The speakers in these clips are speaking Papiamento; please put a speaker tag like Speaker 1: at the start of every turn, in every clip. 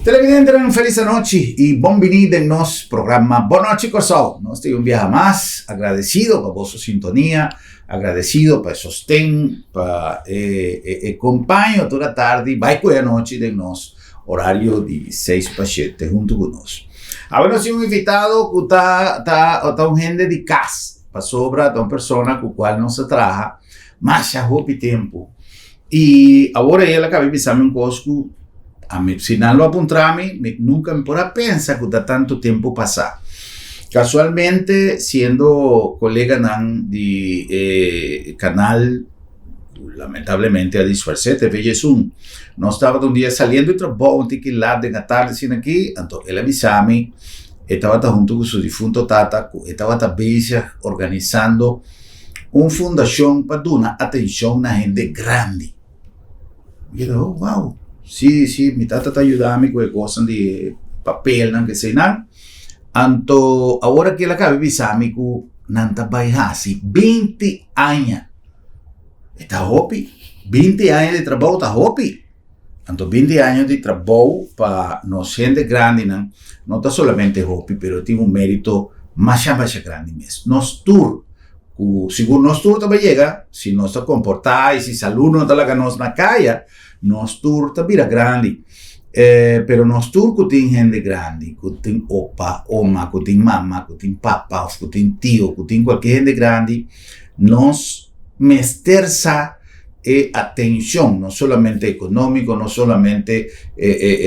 Speaker 1: Televidentenan felis anochi y bon bini den nos programa Bon Nochi Kòrsou. Nos ta un biaha mas agradecido pa boso sintonia, agradecido pa e sosten, pa e e e kompaño tur atardi bai ku e anochi den nos horario di seis pa shete huntu ku nos. Awe nos tin un invitado ku ta ta ta un hende di kas, pasobra ta un persona ku kual nos a traha masha hopi tempu. I awor el a kaba di bisa mi un kos ku ami, si nan lo a puntra mi, mi nunka mi por a pensa ku ta tantu tempu pasá. Kasualmente, siendo koleganan di e kanal ku lamentablemente a dispersé, TV Djesun, nos tabata un dia saliendo di trabou un tiki lat den atardi asina aki, anto el a bisa mi e tabata huntu ku su difunto tata ku e tabata bezig organisando Un fundashon pa duna atenshon na hende grandi. Mi keda, oh wow, si, si, mi tata ta yuda mi ku e kosnan di e papelnan ku eseinan. Anto awor aki el a kaba di bisa mi ku nan ta bai hasi binti aña. E ta hopi, binti aña di trabou ta hopi. Anto binti aña di trabou pa nos hende grandinan no ta solamente hopi pero tin un merito masha masha grandi mes. Nos tur ku sigur nos tur ta bai yega si nos ta komportá i si salú no ta laga nos na kaya nos tur ta bira grandi. Pero nos tur ku tin hende grandi ku tin opa, oma, ku tin mama, ku tin papa òf ku tin tio ku tin kualke hende grandi nos mester sa e atencion, no solamente economico, no solamente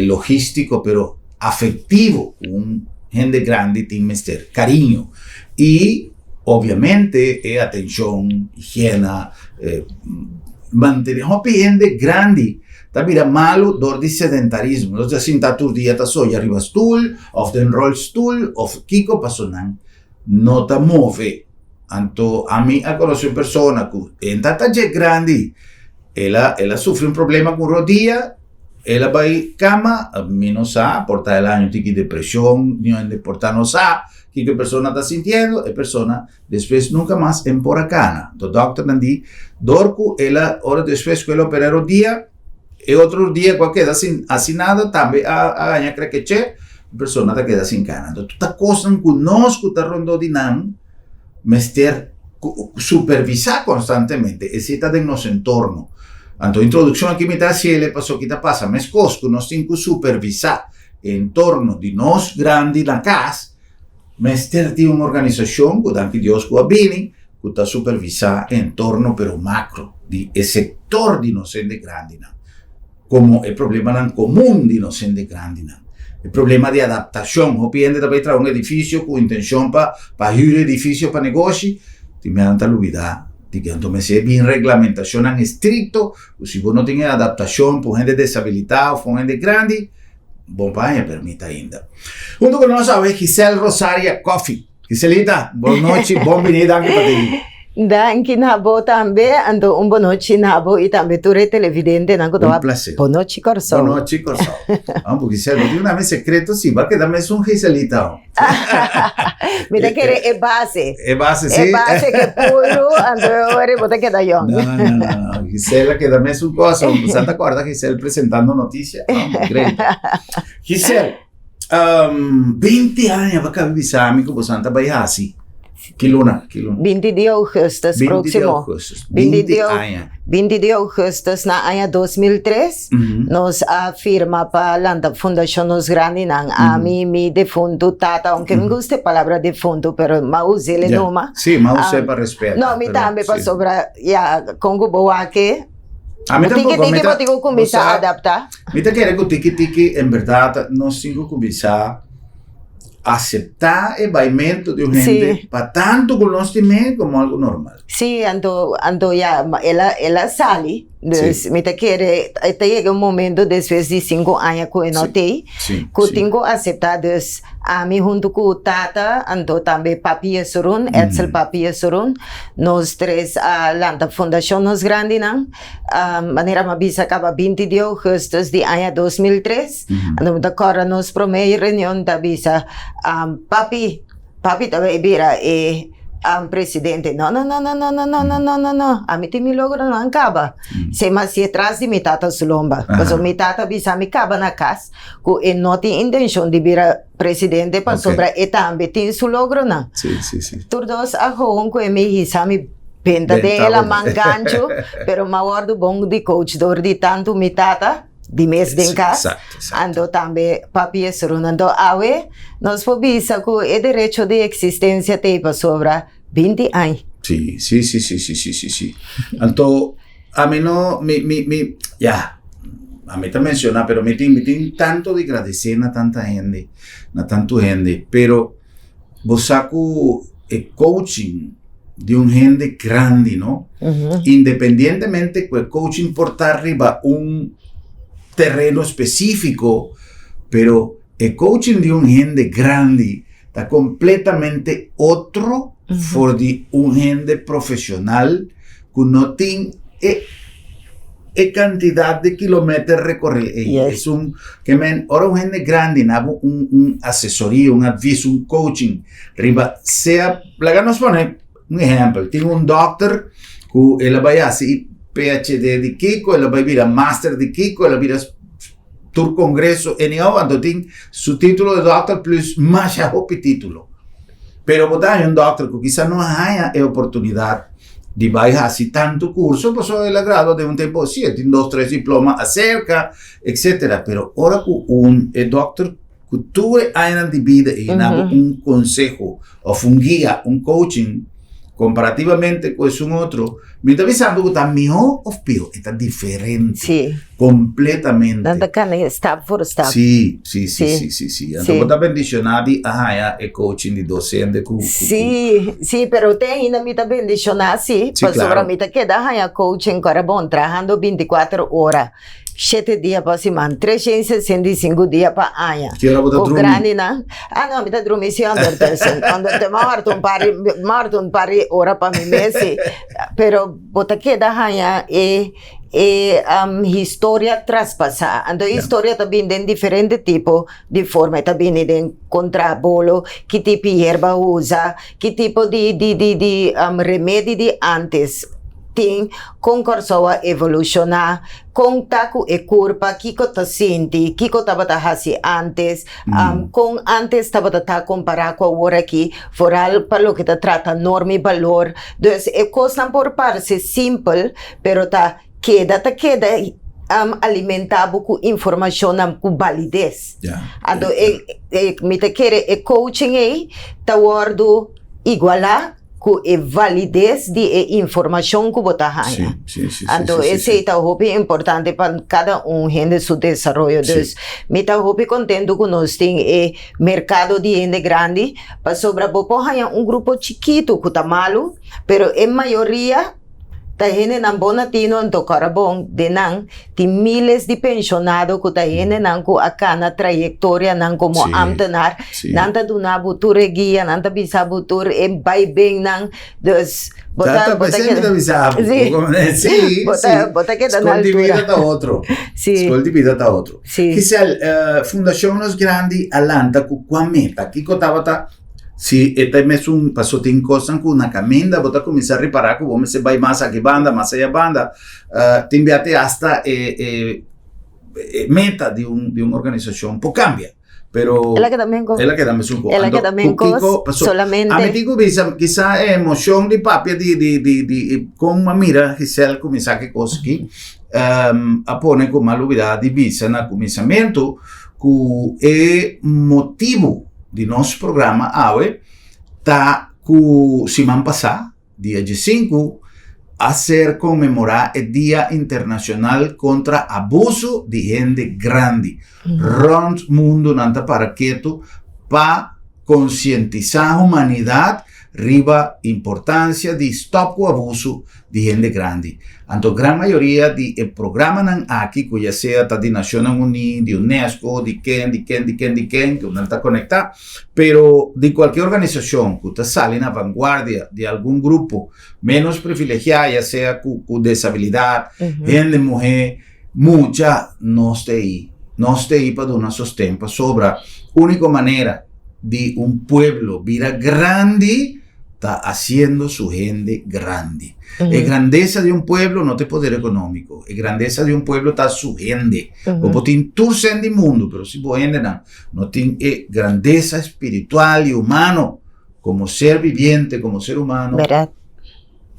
Speaker 1: logistico, pero afectivo cu un hende grandi tin mester, cariño. Y obviamente e atencion, higiena, mantene. Hopi hende grandi ta bira malo door di sedentarismo, nos ta sinta tur dia ta soya riba stoel of den rolstoel of kico pasobra nan no ta move. Anto ami a conoce un persona cu e ta ta dje grandi, el a el a sufri un problema cu rodia, el a bay cama, mi no sa, por ta el a haña un tiki depresion, ni hende por ta no sa kico e persona ta sintiendo, e persona despues nunca mas en por a cana. Anto dokternan di dor cu el a ora despues cu el a opera e rodia, e otro rodia cu a keda sin haci nada tambe a a haña crekeche, e persona ta keda sin cana. Anto tur ta cosnan cu nos cu ta rondó di nan, mester supervisá konstantemente esei ta den nos entorno. Anto introdukshon aki mi ta hasi el e pasobra ki ta pasa meskos ku nos tin ku supervisá e entorno di nos grandi na kas, mester tin un organisashon ku danki Dios ku a bini ku ta supervisá e entorno pero makro di e sektor di nos hende grandinan. Komo e problemanan komun di nos hende grandinan. E problema di adaptashon. Hopi hende ta bai traha un edifisio ku intenshon pa pa hür e edifisio pa negoshi, tin mia nan ta lubidá di ke anto mester bin reglamentashonnan estrikto ku si bo no tin e adaptashon pa un hende desabilitá òf pa un hende grandi, bo no por haña permit ainda. Huntu ku nos awe Giselle Rosaria Coffie. Giselita, bon nochi, bon bini, danki pa tei.
Speaker 2: Danki na bo tambe, anto un bon nochi na bo y tambe tur e televidentenan ku ta
Speaker 1: Un placer.
Speaker 2: Bon nochi Kòrsou.
Speaker 1: Bon nochi Kòrsou. Amo Giselle, bo tin un name sekreto si, bo a keda mesun Giselita ho.
Speaker 2: Mi ta kere e base.
Speaker 1: E base, si.
Speaker 2: E base ke puru, anto ora bo ta keda yòn.
Speaker 1: No, no, no, no. Giselle a keda mesun kos. Bo sa ta kòrda Giselle presentando noticia? No, great. Giselle. 20 aña pa kabi bisa mi ku bosan ta bai hasi. Ki luna? Ki luna?
Speaker 2: 20 di augustus
Speaker 1: 20 di
Speaker 2: próximo.
Speaker 1: augustus. 20
Speaker 2: 20 di au-
Speaker 1: aña.
Speaker 2: 20 di augustus na aña 2003 nos a firma pa lanta Fundashon Nos Grandinan. Ami, mi defuntu tata, aunke mi gusta e palabra defuntu, pero m'a us'el e
Speaker 1: Ya.
Speaker 2: numa.
Speaker 1: Sí, m'a us'é pa respeta,
Speaker 2: No, mi
Speaker 1: pero
Speaker 2: tambe
Speaker 1: sí.
Speaker 2: pasobra ya kon ku bo wak e,
Speaker 1: A mi
Speaker 2: tiki
Speaker 1: tampoco, mi
Speaker 2: tiki
Speaker 1: ta-
Speaker 2: bo tin ku kuminsá
Speaker 1: bo sa-
Speaker 2: adaptá.
Speaker 1: Mi ta kere ku tiki tiki en bèrdat nos tin ku kuminsá aseptá e baimentu di un hende
Speaker 2: Sí.
Speaker 1: pa tantu ku nos tin mee komo algu normal.
Speaker 2: Sí, anto anto ya el a el a sali, dus
Speaker 1: Sí.
Speaker 2: mi ta kere e ta yega un momento despues di sinku aña ku e no
Speaker 1: Sí.
Speaker 2: t'ei
Speaker 1: Sí,
Speaker 2: ku
Speaker 1: sí.
Speaker 2: tin ku aseptá, dus ami huntu ku tata anto tambe papi Jesurun, Edsel papi Jesurun, nos tres a lanta Fundashon Nos Grandinan. Manera mi a bisa kaba 20 di augustus di aña 2003, anto mi ta kòrda nos promé reunion ta bisa, Papi, papi ta bai bira e Presidente. No, no, no, no, no, no, no, no, no, no, no. Ami tin mi logronan kaba. Esei mi hasié tras di mi tata su lomba. Pasobra mi tata a bisa mi kaba na kas ku e no tin intenshon di bira presidente pasobra e tambe tin su logronan. Tur dos a hoon ku e mi hisa mi benta den e laman ganchu, pero mi a wòrdu bon di coach dor di tantu mi tata di mes den kas, anto tambe papi Esrun. Anto awe nos por bisa ku e derecho di eksistensia t'ei pasobra 20 aña.
Speaker 1: Sí, sí, sí, sí, sí, sí, sí, sí. Anto, ami no, mi, mi, mi, ya, ami ta menciona, pero mi tin, mi tin tanto di gradecé na tanta hende, na tanto hende, pero bo sa cu e coaching di un hende grandi, no? Independientemente cu e coaching por ta riba un terreno específico, pero e coaching di un hende grandi ta completamente otro for di un hende profesional cu no tin e e cantidad di kilometer recorri ey.
Speaker 2: Yes.
Speaker 1: Es un ke men ora un hende grandi na bo un un asesoria, un advies, un coaching riba sea laga nos pone un ehempel, tin un dokter cu el a bay haci PhD di kico, el a bay bira master di kico, el a bira tur congreso anyhow, anto tin su titulo di dokter plus masha hopi titulo. Pero bo ta haña un dokter cu kisa no a haña e oportunidad di bai haci tanto curso pasobra el a gradua den un tempo, si, e tin dos, tres diploma acerca, etcetera. Pero ora cu un e dokter cu tur e añanan di bida e yena bo un conseho of un guia, un coaching, comparativamente cu esun otro, mi ta bisando cu ta miho of pio, e ta diferente. Completamente.
Speaker 2: Nan ta cana stap voor stap.
Speaker 1: Si, si, si, si, si, si. Anto bo ta bendiciona di a haya e coaching di docente cu, cu, cu.
Speaker 2: Si, si, pero te ainda mi ta bendiciona si, pasobra mi ta keda haya coaching cu ora bon trahando 24 ora. Shete dia pa siman, 365 dia pa aña.
Speaker 1: Ki ora bo ta
Speaker 2: Ku
Speaker 1: drumi?
Speaker 2: grandinan, ah no, mi ta drumi si ondertussen. Ondertussen, mi a wòrdu un par di, mi a wòrdu un par di ora pa mi mes si. Pero bo ta keda haña e e historia traspasá. Anto e historia ta bini den diferente tipo di forma. E ta bini den kontra bolo, ki tipo yerba usa, ki tipo di di di di remedi di antes. Tin kon Kòrsou a evolushoná, kon ta ku e kurpa, kiko ta sinti, kiko tabata hasi ántes, kon ántes tabata ta kompará ku awor aki, foral pa loke ta trata norma i balor. Dus e kosnan por parse simpel, pero ta keda ta keda alimentá bo ku informashonnan ku balides. Anto e mi ta kere e coaching ei ta wòrdu igualá. Ku e valides di e informashon ku bo ta haña. Anto esei ta hopi importante pa kada un hende su desaroyo. Dus mi ta hopi kontentu ku nos tin e merkado di hende grandi pasobra bo por haña un grupo chikitu ku ta malu pero e mayoria ta hendenan bon latino anto kòrda bon den nan tin miles di penshonado ku ta hendenan ku a kana trayektorianan komo ámtenar nan ta duna bo tur e guia nan ta bisa bo tur e baibennan dus bo ta bo ta keda bo ta keda na
Speaker 1: Skol di
Speaker 2: altura
Speaker 1: bida ta otro skol di bida ta otro Giselle Fundashon Nos Grandi a lanta ku kua meta kiko tabata Si e ta e mesun, paso tin kosnan ku na kaminda bo ta kuminsá ripará ku bo mester bai mas aki banda, mas aya banda. Tin bia te asta e e e meta di un di un organisashon por kambia, pero
Speaker 2: El a keda mesun kos.
Speaker 1: El a keda mesun kos.
Speaker 2: El a
Speaker 1: Anto
Speaker 2: keda
Speaker 1: ku
Speaker 2: mesun kos,
Speaker 1: kiko, paso
Speaker 2: solamente.
Speaker 1: ami tin ku bisa kisa e emocion di papia di di di di kon a mira Giselle kuminsá ki kos aki a pone ku mi a lubidá di bisa na kuminsamentu ku e motibu di nos programa awe ta ku siman pasá, dia diesinku, a ser konmemorá e Dia Internashonal kontra Abuso di Hende Grandi. Rònt mundu nan ta para ketu pa konsientisá humanidat riba importansia di stòp ku abuso di hende grandi. Anto gran mayoria di e programanan aki ku ya sea ta di Nashonnan Uní, di UNESCO, di ken, di ken, di ken, di ken, ku nan ta konektá, pero di kualke organisashon ku ta sali na vanguardia di algun grupo ménos privilegiá, ya sea ku ku desabilidat, hende muhé, mucha, nos ta ei. Nos ta ei pa duna sosten pasobra úniko manera di un pueblo bira grandi. Ta hasiendo su hende grandi. E grandesa di un pueblo no ta e poder ekonómiko. E grandesa di un pueblo ta su hende. Bo por tin tur sèn di mundu, pero si bo hendenan no tin e grandesa spiritual i humano komo ser viviente, komo ser humano,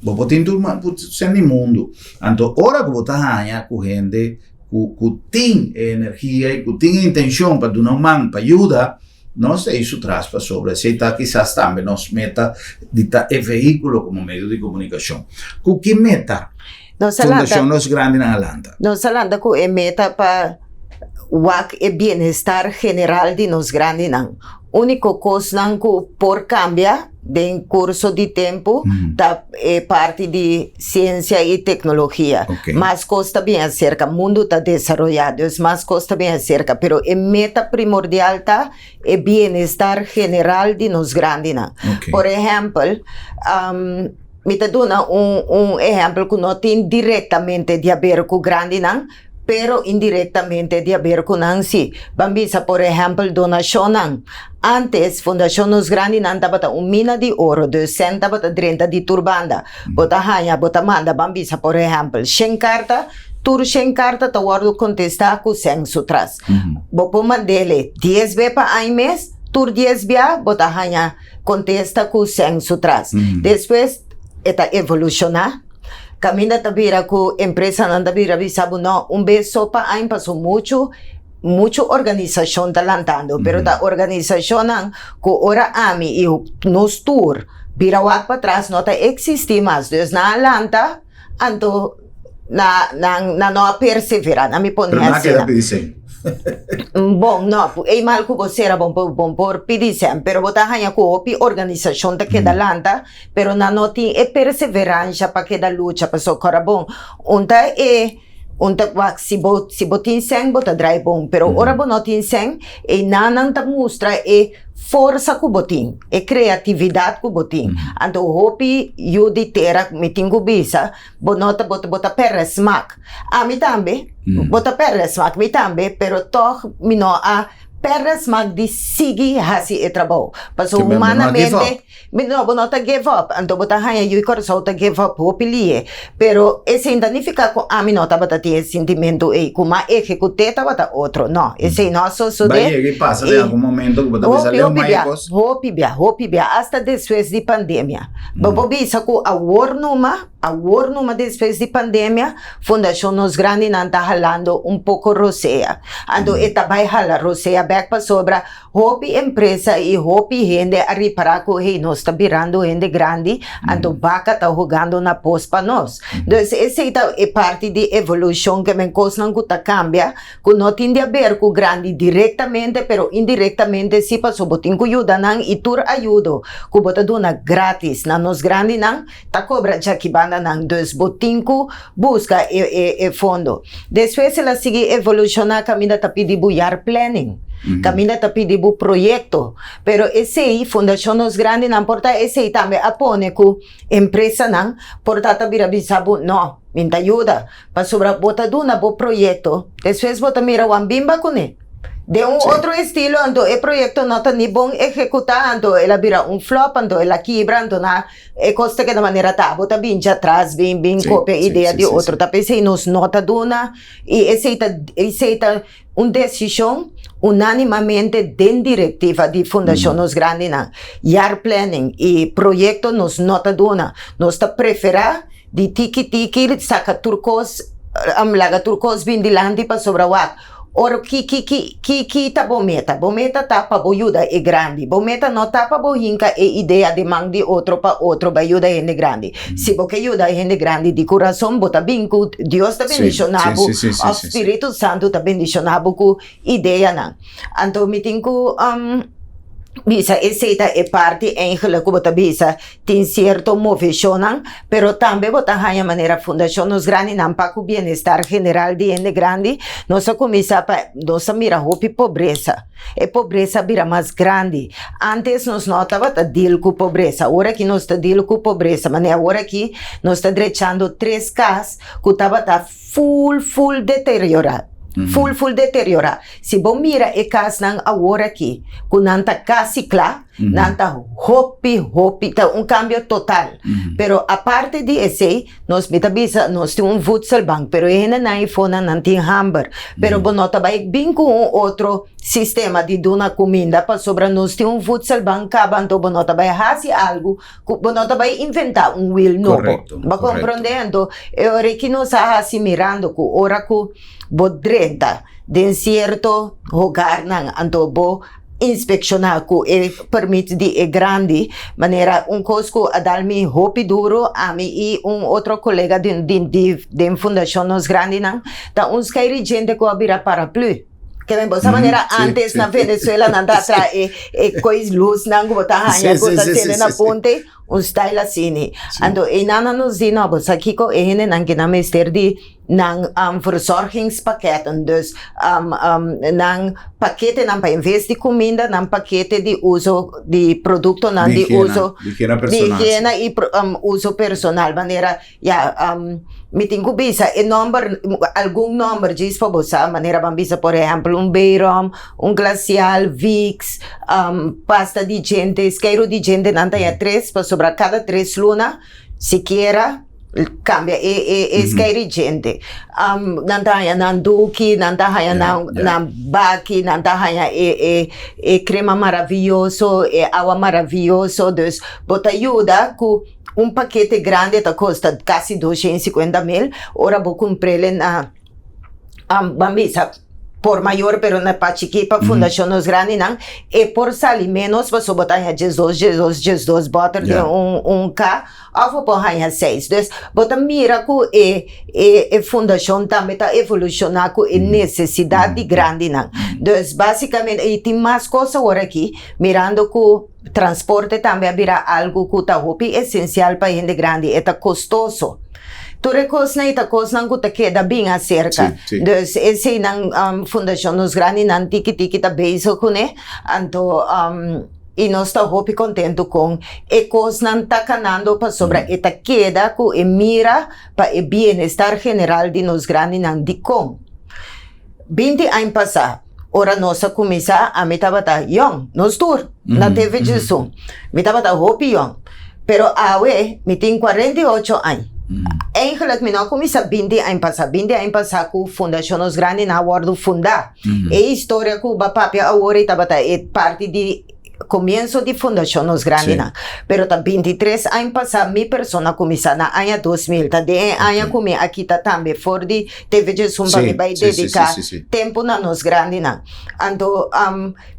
Speaker 1: bo por tin tur sèn di mundu. Anto ora ku bo ta haña ku hende ku tin e energia i ku tin e intenshon pa duna un man, pa yuda, Nos ta ei su tras pasobra esei ta kisas tambe nos meta di ta e vehíkulo komo medio di komunikashon. Ku ki meta Fundashon Nos Grandinan a lanta?
Speaker 2: Nos a lanta ku e meta pa wak e bienestar general di nos grandinan. Úniko kosnan ku por kambia den kurso di tempu ta e parti di siensia i teknologia. Mas kos ta bin aserka, mundu ta desaroyá, dus mas kos ta bin aserka, pero e meta primordial ta e bienestar general di nos grandinan. Por ehèmpel, mi ta duna un ehèmpel ku no tin direktamente di haber ku grandinan, pero indirectamente di haber cu nan si. Ban bisa por ehempel donacionnan. Antes Fundacion Nos Grandinan tabata un mina di oro, dus cent tabata drenta di tur banda. Bo ta haña, bo ta manda, ban bisa por ehempel shen carta, tur shen carta ta wordo contesta cu cen su tras. Bo por mandele dies be pa aña mes, tur dies bia bo ta haña contesta cu cen su tras. Despues e ta evoluciona. Kaminda ta bira ku empresanan ta bira bisa bo no, un bes so pa aña paso muchu muchu organisashon ta lantando, pero ta organisashonnan ku ora ami i nos tur bira wak patras no ta eksistí mas. Dus nan a lanta anto nan nan nan no a perseverá, nan mi pone
Speaker 1: Pero nan a
Speaker 2: asina.
Speaker 1: keda pidi sèn.
Speaker 2: Bon, no, ei mal ku bo sera bon por bon por pidi sèn, pero bo ta haña ku hopi organisashon ta keda lanta. Pero nan no tin e perseveransha pa keda lucha paso kora bon un ta e un ta wak si bo si bo tin sèn bo ta drai bon pero ora bo no tin sèn einan ta mustra e forsa ku bo tin e kreatividat ku bo tin anto hopi yu di tera mi tin ku bisa bo no ta bo ta pèrdè smak ami tambe bo ta pèrdè smak mi tambe pero tòg mi no a pèrdè smak di sigui hasi e trabou paso humanamente. Mi no, bo no ta give up, anto bo ta haña yu i Kòrsou ta give up hopi lihe. Pero esei ta nifiká ku ami no tabata tin e sintimentu ei, ku m'a ehekut'é tabata otro. No, esei no a sosodé.
Speaker 1: Bai yega i pasa den algun momento ku bo ta bisa
Speaker 2: Hopi,
Speaker 1: leu
Speaker 2: hopi
Speaker 1: mai
Speaker 2: bia,
Speaker 1: kos.
Speaker 2: hopi bia, hopi bia, asta despues di pandemia. Bo por bisa ku awor numa, awor numa despues di pandemia, Fundashon Nos Grandinan ta halando un poko rosea. Anto e ta bai hala rosea bèk pasobra Hopi empresa i hopi hende a ripará ku hey nos ta birando hende grandi, anto baka ta hogando na pos pa nos. Dus esei ta e parti di evolushon ke men kosnan ku ta kambia ku no tin di aber ku grandi direktamente pero indirektamente si paso bo tin ku yuda nan i tur ayudo ku bo ta duna gratis na nos grandinan ta kobra djaki banda nan dus bo tin ku buska e fondo. Despues el a sigui evolushoná kaminda ta pidi bo jaarplanning, kaminda ta pidi bo proyekto. Pero esei Fundashon Nos Grandinan por ta esei tambe a pone ku empresanan por ta ta bira bisa bo no, mi ta yuda pasobra bo ta duna bo proyekto despues bo ta mira wan bimba kuné. Den un otro estilo anto e proyekto no ta ni bon ehekutá anto el a bira un flop anto el a kibra anto na E kos ta keda manera ta, bo ta bin djatras, bin bin kopia idea di otro. Ta p'esei nos no ta duna i esei ta esei ta un desishon unánimamente den direktiva di Fundashon Nos Grandinan. Jaarplanning i proyekto nos no ta duna. Nos ta preferá di tiki tiki saka tur kos, laga tur kos bin dilanti pasobra wak. Ora ki ki ki ki ki ta bo meta? Bo meta ta pa bo yuda e grandi. Bo meta no ta pa bo hinka e idea den man di otro pa otro bai yuda hende grandi. Si bo ke yuda hende grandi di kurason bo ta bin ku Dios ta bendishoná bo òf Spiritu Santu ta bendishoná bo ku ideanan. Anto mi tin ku bisa esei ta e parti eigenlijk ku bo ta bisa tin sierto moveshonnan, pero tambe bo ta haña manera Fundashon Nos Grandinan pa ku bienestar general di hende grandi, nos a kuminsá pa nos a mira hopi pobresa, e pobresa a bira mas grandi, antes nos no tabata deal ku pobresa, awor aki nos ta deal ku pobresa, manera awor aki nos ta drechando tres kas ku tabata full full deteriorá. Full full deteriorá. Si bo mira e kasnan awor aki ku nan ta kasi kla, nan ta hopi hopi, ta un kambio total. Pero aparte di esei, nos mi ta bisa nos tin un voedselbank, pero e hendenan ei fonan nan tin hamber. Pero bo no ta bai bin ku un otro sistema di duna kuminda pasobra nos tin un voedselbank kaba, anto bo no ta bai hasi algu ku bo no ta bai inventá un wiel nobo. Bo komprondé? Anto e ora ki nos a hasi mirando ku ora ku bo drenta den sierto hogarnan anto bo inspekshoná ku e permit di e grandi manera un kos ku a dal mi hopi duro ami i un otro kolega di di den fundashon Nos Grandinan ta un skei djente ku a bira paraplu. Ke men bo sa manera antes na Venezuela nan ta traha e e kois lusnan ku bo ta haña ku ta sende na ponte un style asini. Anto einan nan nos di no bo sa kiko e hendenan ke nan mester di nan verzorgingspakketten dus nan paketenan pa enves di kuminda nan pakete di uso di produktonan di uso di higiena i uso personal manera Ya, mi tin ku bisa e nòmber, algun nòmber djis pa bo sa, manera ban bisa por ehèmpel un Bayrom, un Glacial, Vicks, pasta di djente, skeiru di djente nan ta ya tres pasobra kada tres luna sikiera kambia e e e skeiru di djente. Nan ta haña nan duki, nan ta haña nan nan baki, nan ta haña e e e krema maravioso, e awa maravioso, dus bo ta yuda ku. Un pakete grandi ta kosta kasi 250 mil, ora bo kumpr'el na ban bisa por mayor pero na pa chikí pa fundashon nos grandinan e por sali ménos pasobra bo ta haña diesdos diesdos diesdos bòter den un un ka òf bo por haña seis. Dus bo ta mira ku e e e fundashon tambe ta evolushoná ku e nesesidat di grandinan. Dus básikamente i tin mas kos awor aki mirando ku. Transporte tambe a bira algu ku ta hopi esensial pa hende grandi, e ta kostoso. Tur e kosnan ei ta kosnan ku ta keda bin aserka. Dus eseinan Fundashon Nos Grandinan tiki tiki ta bezig kuné, anto i nos ta hopi kontentu kon e kosnan ta kanando pasobra e ta keda ku e mira pa e bienestar general di nos grandinan. Dikon? 20 aña pasá, ora nos a kuminsá, ami tabata yòn, nos tur na TV Djesun. Mi tabata hopi yòn. Pero awe mi tin 48 aña. Eigenlijk mi no a kuminsá 20 aña pasá. 20 aña pasá ku Fundashon Nos Grandinan a wòrdu fundá. E historia ku bo a papia awor ei tabata e parti di Comienso di Fundacion Nos Grandinan. Pero ta 23 aña pasa mi persona cuminsa na aña 2000. Ta den e aña cu mi a kita tambe for di TV Djesun pa mi bay dedica tempo na nos grandinan. Anto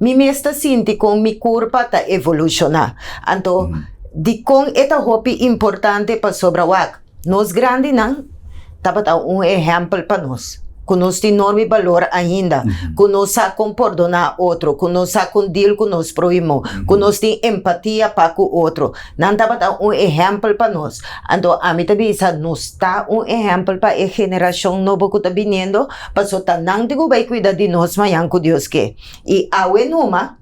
Speaker 2: mi mes ta sinti con mi curpa ta evoluciona. Anto dicon e ta hopi importante pasobra wak. Nos grandinan tabata un ehèmpel pa nos, ku nos tin norma i balor ainda, ku nos sa kon pordoná otro, ku nos sa kon deal ku nos prohimo, ku nos tin empatia pa ku otro. Nan tabata un ehèmpel pa nos. Anto ami ta bisa nos ta un ehèmpel pa e generashon nobo ku ta biniendo, pasobra ta nan tin ku bai kuida di nos mañan ku Dios ke. I awe numa.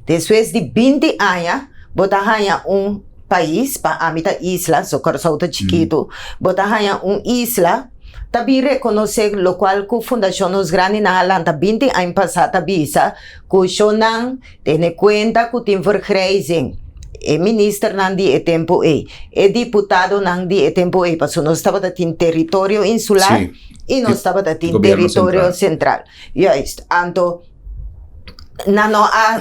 Speaker 2: Despues di 20 aña bo ta haña un pais, pa ami ta isla, so Kòrsou ta chikitu, bo ta haña un isla ta bin rekonosé lokual ku Fundashon Nos Grandinan a lanta 20 aña pasá ta bisa ku shonnan tene kuenta ku tin vergrijzing. E ministernan di e tempu ei, e diputadonan di e tempu ei, pasobra nos tabata tin teritorio insular i nos tabata tin teritorio sentral. Juist, anto. Nan no a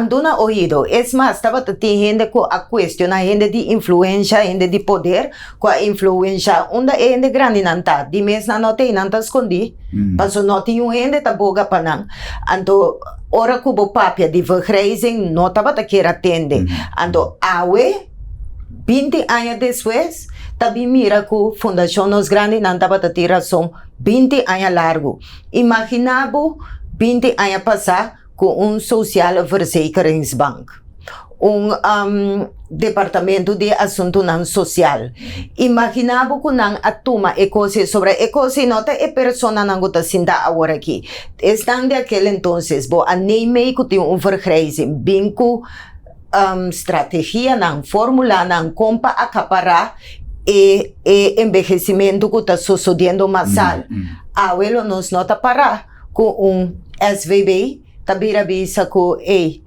Speaker 2: duna oido. Es mas, tabata tin hende ku a kuestioná, hende di influensha, hende di poder ku a influenshá unda e hende grandinan ta. Di mes nan no ta ei, nan ta skondí, pasobra no tin un hende ta boga pa nan. Anto, ora ku bo papia di vergrijzing, no tabata kier a tende. Anto, awe, 20 aña despues, ta bin mira ku Fundashon Nos Grandinan tabata tin rason 20 aña largu. Imaginá bo 20 aña pasá ku un Sociale Verzekeringsbank, un departamento di asuntunan sosial. Imaginá bo ku nan a tuma e kos ei, sobra e kos ei no ta e personanan ku ta sinta awor aki. Esnan di akel entonces, bo a neem ku tin un vergrijzing, bin ku strategianan, formulanan kon pa akapará e e enbehesimentu ku ta sosodiendo masal. Awe lo nos no ta para ku un SVB ta bira bisa ku ey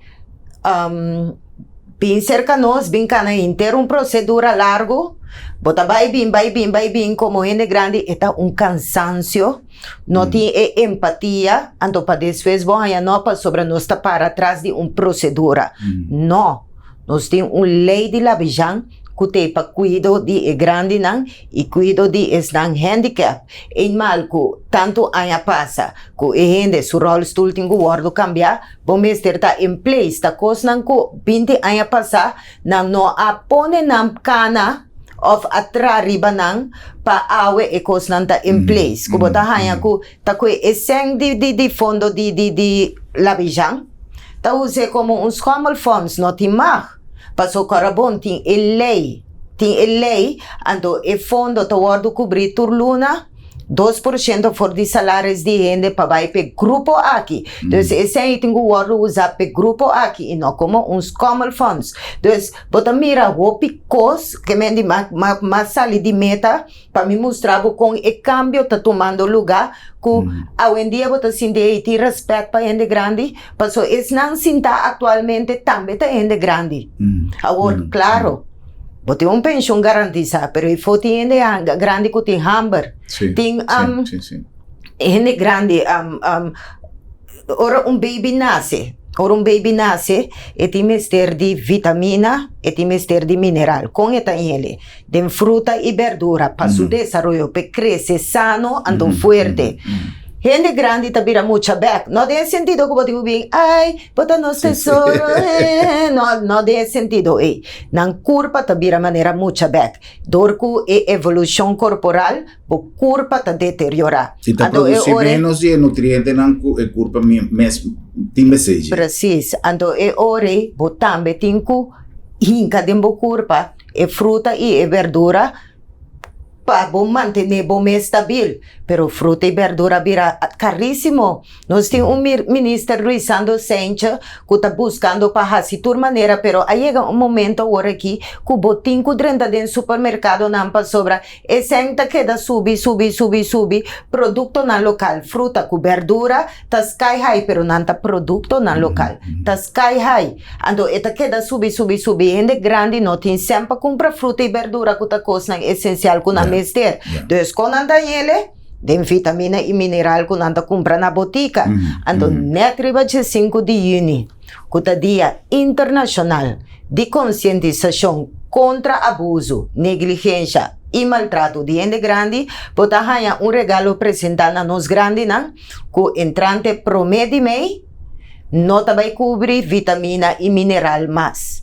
Speaker 2: bin serka nos bin kana henter un prosedura largu bo ta bai bin bai bin bai bin komo hende grandi e ta un kansansio no tin e empatia anto pa despues bo haña no pasobra nos ta para tras di un prosedura no nos tin un ley di Labijan ku t'e pa kuido di e grandinan i kuido di esnan handicap. Eenmaal ku tantu aña pasa ku e hende su rolstoel tin ku wòrdu kambiá, bo mester ta in place. Ta kosnan ku 20 aña pasá nan no a pone nan kana òf a tra riba nan pa awe e kosnan ta in place. Ku bo ta haña ku ta kue e sèn di di di fondo di di di Labijan ta us'é komo un schommelfonds, no tin mag. Paso Corabon tin e ley, tin e ley, anto e fondo ta wordo cubri tur luna 2% for di salaris di hende pa bay p'e grupo aki. Dus esey tin cu wordo usa p'e grupo aki y no como un schommelfonds. Dus bo ta mira hopi cos ke men di ma ma ma sali di meta Pa mi mustra bo kon e kambio ta tumando lugá, ku awendia bo ta sinti ei tin rèspèt pa hende grandi, paso esnan sintá aktualmente tambe ta hende grandi. Awor, klaro, bo tin un penshon garantisá, pero efo tin hende grandi ku tin hamber. Tin hende grandi, ora un baby nase, ora un baby nase, e tin mester di vitamina, e tin mester di mineral. Kon e ta hende? Den fruta i berdura pa su desaroyo p'e krese sano anto fuerte. Hende grandi ta bira mucha bek, no den e sentido ku bo tin ku bin ai bo ta nos tesoro eh no, no den e sentido ei. Nan kurpa ta bira manera mucha bek dor ku e evolushon korporal bo kurpa ta deteriorá.
Speaker 1: I ta
Speaker 2: Anto e
Speaker 1: produsí
Speaker 2: ora e.
Speaker 1: ménos di e nutrientenan ku e kurpa mes tin mester dje.
Speaker 2: Presis, anto e ora ei bo tambe tin ku hinka den bo kurpa E fruta i e berdura pa bo mantené bo mes stabil, pero fruta i berdura bira karísimo. Nos tin un minister Luisando Sentje ku ta buskando pa hasi tur manera, pero a yega un momento awor aki ku bo tin ku drenta den supermerkadonan pasobra e sèn ta keda subi, subi, subi, subi. Produktonan lokal, fruta ku berdura ta sky high, pero nan ta produktonan lokal, ta sky high. Anto e ta keda subi, subi, subi. Hende grandi no tin sèn pa kumpra fruta i berdura ku ta kosnan esensial ku nan mester. Dus kon nan ta hele? Den vitamina i mineral ku nan ta kumpra na botika. Anto nèt riba dje 5 di yüni, ku ta Dia Internashonal di Konsientisashon kontra Abusu, Negligensha i Maltrato di Hende Grandi, bo ta haña un regalo presentá na nos grandinan ku entrante promé di mei, no ta bai kubri vitamina i mineral mas.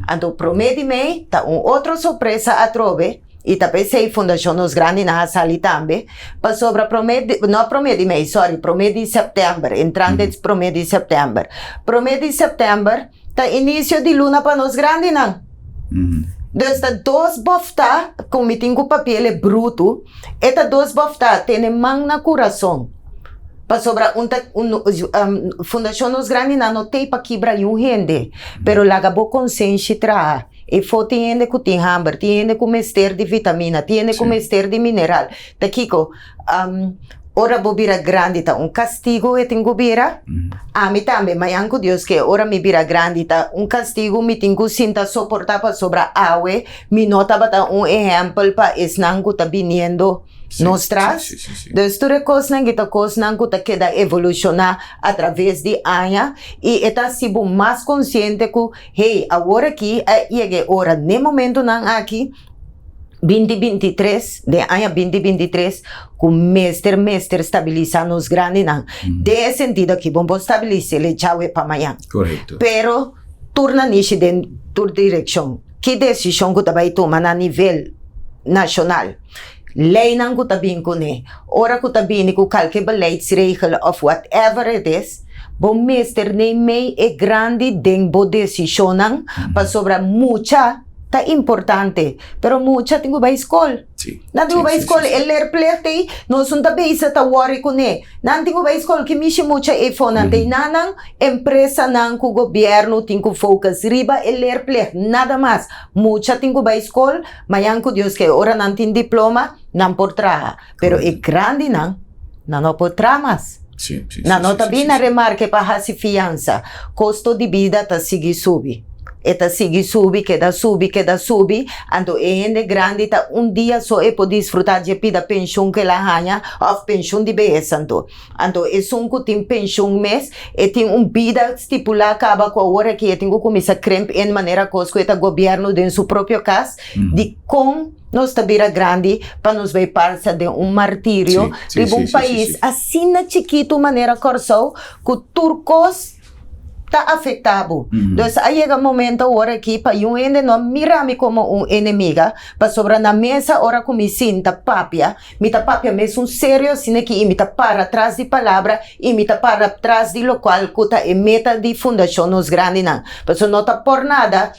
Speaker 2: Anto promé di mei ta un otro sorpresa atrobe i ta p'esei Fundashon Nos Grandinan a sali tambe, pasobra promé di, no promé di mei, sorry, promé di sèptèmber, entrante promé di sèptèmber. Promé di sèptèmber ta inisio di luna pa nos grandinan. Dus ta dos bòftá ku mi tin ku papia el e brutu, e ta dos bòftá tene man na kurason. Pasobra un ta un Fundashon Nos Grandinan no t'ei pa kibra niun hende, pero laga bo konsenshi traha. Efo tin hende ku tin hamber, tin hende ku mester di vitamina, tin hende ku mester di mineral. Ta kiko? Ora bo bira grandi ta un kastigu e tin ku bira? Ami tambe, mañan ku Dios ke, ora mi bira grandi ta un kastigu mi tin ku sinta soportá pasobra awe mi no tabata un ehèmpel pa esnan ku ta biniendo nos tras. Dus tur e kosnan ki ta kosnan ku ta keda evolushoná atraves di aña i e ta hasi bo mas konsiente ku, hey, awor aki a yega e ora, n'e momentunan aki, 2023, den aña 2023, ku mester mester stabilisá nos grandinan. Den e sentido aki bo por stabilis'é le djawe pa mañan. Pero tur nanishi den tur direkshon. Ki desishon ku ta bai tuma na nivel nashonal? Leinan ku ta bin kuné, ora ku ta bini ku kalke beleidsregel òf whatever it is, bo mester neimei e grandi den bo desishonnan pasobra mucha ta importante, pero mucha tin ku bai skol. Nan tin ku bai skol, e leerplicht ei nos no ta bisa ta wòri kuné. Nan tin ku bai skol, ki mishi mucha efo nan ta ei? Nan nan empresanan ku gobièrnu tin ku focus riba e leerplicht, nada mas. Mucha tin ku bai skol. Mañan ku Dios ke ora nan tin diploma, nan por traha. Pero e grandinan, Nan no por traha mas. Nan no ta bin na remarke pa hasi fiansa. Kosto di bida ta sigui subi. E ta sigui subi, keda subi, keda subi. Anto e hende grandi ta un dia so e por disfruta dje pida penshun ku el a haña òf penshun di behes anto. Anto esun ku tin penshun mes e tin un bida stipulá kaba ku awor aki e tin ku kuminsá krimp in manera kos ku e ta gobièrnu den su propio kas di kon nos ta bira grandi pa nos bai parsa den un martirio riba un pais asina chikitu manera Kòrsou ku tur kos ta afektá bo. Dus a yega momento awor aki pa yu hende no mira mi komo un enemiga pasobra na mesa ora ku mi sinta papia mi ta papia mesun serio asina ki i mi ta para tras di palabra i mi ta para tras di lokual ku ta e meta di Fundashon Nos Grandinan pasobra no ta por nada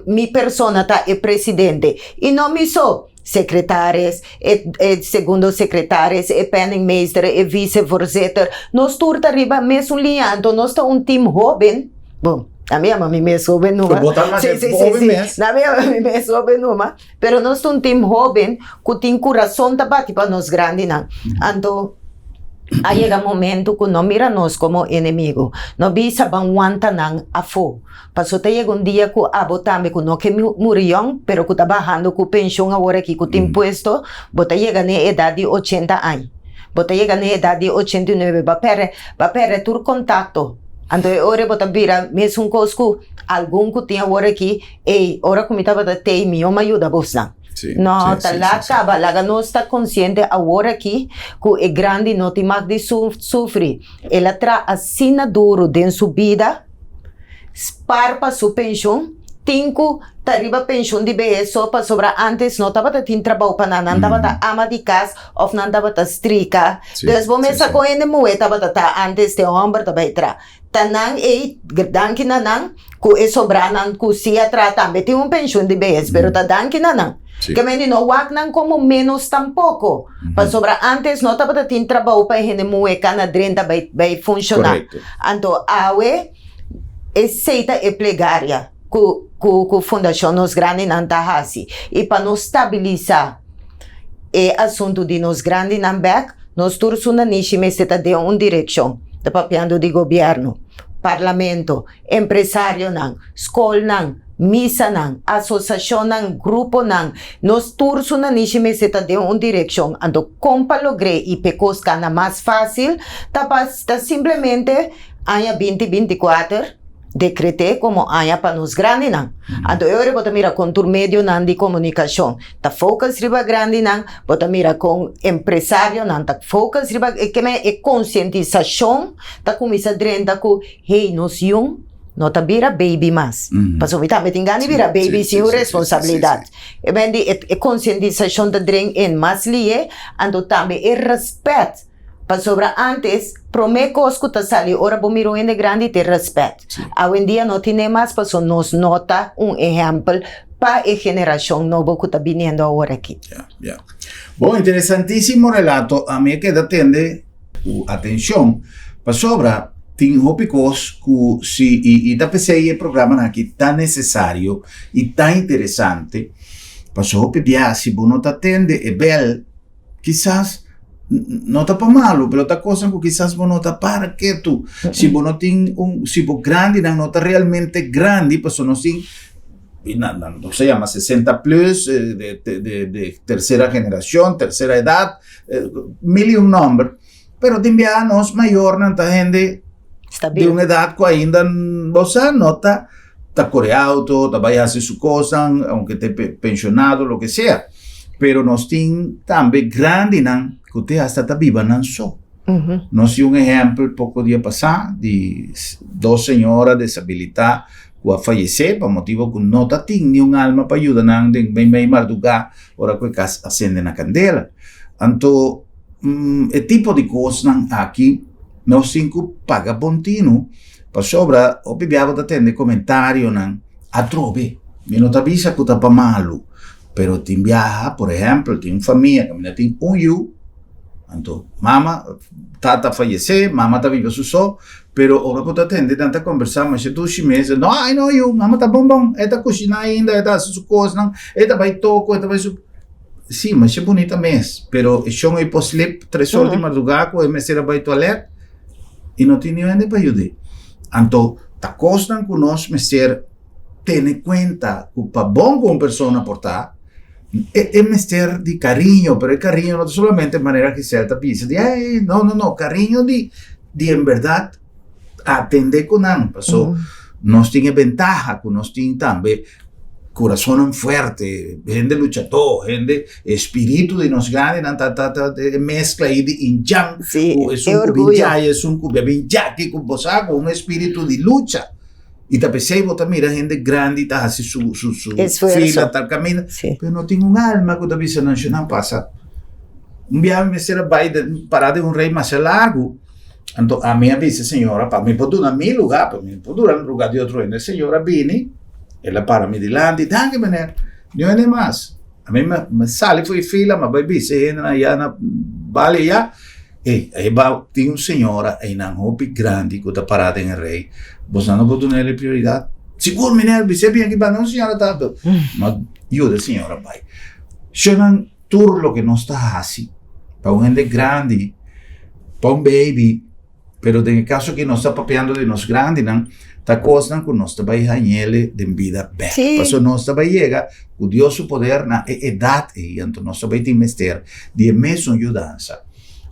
Speaker 2: Mi persona ta e presidente y no mi so, secretaris, e e segundo secretaris, e penningmeester, e vicevoorzitter, nos tur ta riba mesun liña, anto nos ta un team hoben, bon, a mi yama mi mes hoben numa,
Speaker 1: Bo ta mas
Speaker 2: si, si, si,
Speaker 1: hoben
Speaker 2: si,
Speaker 1: mes.
Speaker 2: na mi yama mi mes hoben numa, pero nos ta un team hoben cu tin curason ta bati pa nos grandinan, anto a yega momento cu no mira nos como enemigo, no bisa ban wanta nan afo. Paso ta yega un dia ku abo tambe ku no ke muri yòn, pero ku ta bahando ku penshon awor aki ku tin puesto, bo ta yega n'e edat di ochenta aña. Bo ta yega n'e edat di 89, bo a pèrdè, bo a pèrdè tur kontakto. Anto e ora bo ta bira mesun kos ku algun ku tin awor aki, ey, ora ku mi tabata tei mi yòn a yuda bosnan. No, ta laat kaba, laga nos ta konsiente awor aki ku e grandi no tin mag di sufri. El a traha asina duru den su bida, spar pa su penshun, tin ku ta riba penshun di behes so pasobra ántes no tabata tin trabou pa nan, nan tabata ama di kas òf nan tabata strika. Dus bo mester kon hende muhé tabata ta ántes te hòmber ta bai traha. Ta nan ei, danki na nan ku e sobranan ku si a traha tambe tin un penshun di behes, pero ta danki na nan. Ke mende no wak nan komo ménos tampoko, pasobra ántes no tabata tin trabou pa e hende muhé kana drenta bai bai funshoná. Anto awe esei ta e plegaria ku ku ku Fundashon Nos Grandinan ta hasi. I pa nos stabilisá e asuntu di nos grandinan bèk, nos tur su nanishi mester ta den un direkshon. Ta papiando di gobièrnu, parlamento, empresarionan, skolnan, misanan, asosashonnan, gruponan, nos tur su nanishi mester ta den un direkshon. Anto kon pa logr'é i p'e kos kana mas fásil ta pa ta simplemente aña 2024 dekret'é komo aña pa nos grandinan. Anto e ora bo ta mira kon tur medionan di komunikashon ta focus riba grandinan, bo ta mira kon empresarionan ta focus riba e keme e konsientisashon ta kuminsá drenta ku hey nos yun no ta bira baby mas. Pasobra mi tambe tin gana di bira baby sin un responsabilidat. E ben di e konsientisashon ta dren in mas lihe, anto tambe e rèspèt. Pasobra ántes promé kos ku ta sali ora bo mira un hende grandi ta e rèspèt. Awendia no tine mas pasobra nos no ta un ehèmpel pa e generashon nobo ku ta biniendo awor aki.
Speaker 1: Ya, ya. Bon, interesantísimo relato. Ami a keda tende ku atenshon pasobra tin hopi kos ku si i i ta p'esei e programanan aki ta nesesario i ta interesante pasobra hopi bia si bo no ta tende e bèl kisas no ta pa malu pero ta kosnan ku kisas bo no ta para ketu si bo no tin un si bo grandinan no ta realmente grandi pasobra nos tin nos ta yama 60 plus de de de tercera generacion tercera edad mil y un nomber pero tin biaha nos mayornan ta hende di un edad ku ainda bo sa no ta ta kore auto ta bai hasi su kosnan aunke ta pensionado loke sea pero nos tin tambe grandinan ku te hasta ta biba nan so nos tin un ehempel poko dia pasa di dos señora deshabilita ku a fayesé pa motibu ku no ta tin niun alma pa yuda nan den meimei mardugá ora ku e kas a sende na kandela. Anto e tipo di kosnan aki nos tin ku paga bon tinu pasobra hopi bia bo ta tende komentarionan atrobe. Mi no ta bisa ku ta pa malu, pero tin biaha por ehèmpel tin un famia kaminda tin un yu, anto mama, tata fayesé, mama ta biba su so, Pero ora ku ta tende nan ta kombersá masha dushi mes, no ai no yu, mama ta bon bon, e ta kushiná ainda, e ta hasi su kosnan, e ta bai toko, e ta bai su. Sí, masha bunita mes, pero e shon ei por slip tres or di mardugá ku e mester a bai tualèt i no tin niun hende pa yud'é. Anto ta kosnan ku nos mester tene kuenta ku pa bon ku un persona por ta, e e mester di kariño, pero e kariño no ta solamente manera Giselle ta bisa di ei, no, no, no, kariño di di en bèrdat atendé ku nan, paso nos tin e bentaha ku nos tin tambe Kurasonnan fuerte, hende luchadó, hende espíritu di nos grandinan ta ta ta e mezcla ahí di injan
Speaker 2: Sí,
Speaker 1: ku
Speaker 2: e
Speaker 1: esun ku bin
Speaker 2: orguyo.
Speaker 1: dja i esun ku bin djaki ku bo sa ku un espíritu di lucha. I ta p'esei bo ta mira hende grandi ta hasi su su su
Speaker 2: Esfuerso.
Speaker 1: fila tal kaminda,
Speaker 2: Sí.
Speaker 1: pero no tin un alma ku ta bisa nan nan pasa. Un biaha mi mester a bai den pará den un rei masha largu, anto ami a bisa e señora pa mi por duna mi lugá, pa mi por duna lugá di otro hende. E señora bini. El a para mi dilanti, danki meneer, niun hende mas. Ami mi sali for e fila, mi a bai bisa e hendenan aya na bali aya, ey, ahí bao tin un señora einan hopi grandi ku ta para den e rei, bosnan no por duna el e prioridat? Sigur meneer, bis'é bien aki banda un señora ta, mi a yuda e señora bai. Shownan tur loke nos ta hasi pa un hende grandi, pa un baby. Pero den e kaso aki nos ta papiando di nos grandinan, ta kosnan ku nos ta bai hañ'ele den bida bèk.
Speaker 2: Sí.
Speaker 1: Pasobra nos ta bai yega ku Dios su poder na e edat ei, anto nos ta bai tin mester di e mesun yudansa.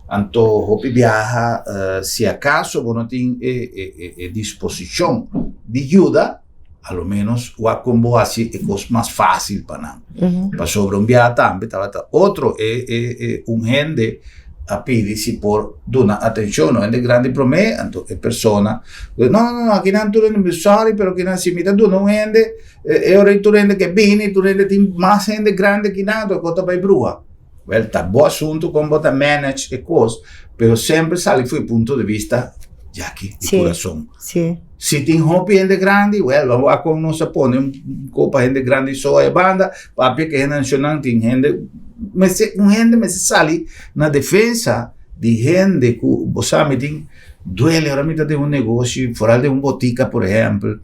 Speaker 1: Anto hopi biaha si akaso bo no tin e e e disposishon di yuda, a lo menos wak kon bo hasi e kos mas fásil pa nan. Pasobra un biaha tambe tabata otro e e e un hende a pidi si por duna atenshon, un hende grandi promé, anto e persona no no no akinan tur hende sorry pero akinan si mi ta duna un hende e ora ei tur hende ke bini tur hende tin mas hende grandi akinan anto e kos ta bai bruha. Wel ta bo asuntu kon bo ta manage e kos pero semper sali for e punto di vista djaki di kurason. Si tin hopi hende grandi, wel lo wak kon nos a pone un kopa hende grandi so e banda, papia ke hende nashonal tin hende mester un hende mester sali na defensa di hende ku bo sa mi tin duele ora mi ta den un negoshi foral den un botika por ehèmpel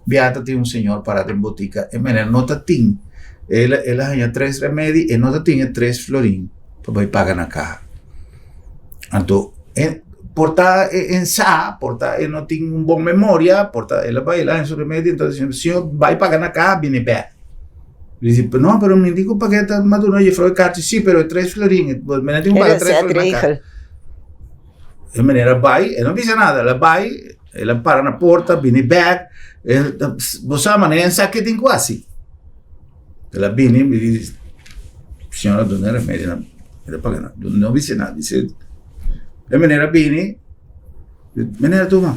Speaker 1: Bia ta tin un señor para den botica, e meneer no ta tin, el a el a haña tres remedi, e no ta tin e tres florin pa bai paga na caha. Anto e por ta e e sa, por ta e no tin un bon memoria, por ta el a bai el a haña su remedi, entonces señor bai paga na caha bini bek. Mi di, no, pero mi di ku paga ta m'a duna juffrouw e karchi, si, pero e tres florin, meneer tin ku paga tres florin na caha. E meneer a bai, e no bisa nada, el a bai. El a para na porta, bini bek, bo sa manera en sa ke tin ku hasi. El a bini, mi di, señora duna e remedio na mi, el a paga na, no bisa nada, dice, e manera a bini, meneer tuma,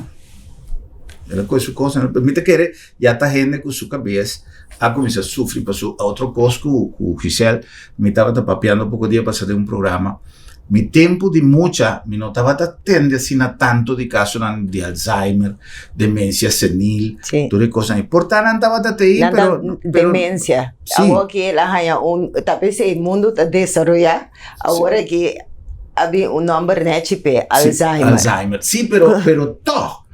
Speaker 1: el a kohe su kos, mi ta kere ya ta hende ku su kabes a kuminsá sufri pasobra otro kos ku ku Giselle mi tabata papiando poko dia pasa den un programa. Mi tempu di mucha mi no tabata tende asina tantu di kasonan di Alzheimer, demensia senil,
Speaker 2: Sí.
Speaker 1: tur e kosnan. E por ta nan tabata te ei,
Speaker 2: Nan ta
Speaker 1: pero, pero
Speaker 2: demensia.
Speaker 1: Sí.
Speaker 2: Awor ki el a haña un, ta p'esei mundu ta desaroyá, awor aki a bin un nòmber nèchi p'e,
Speaker 1: Sí,
Speaker 2: Alzheimer.
Speaker 1: Alzheimer. Sí, pero, pero tòg,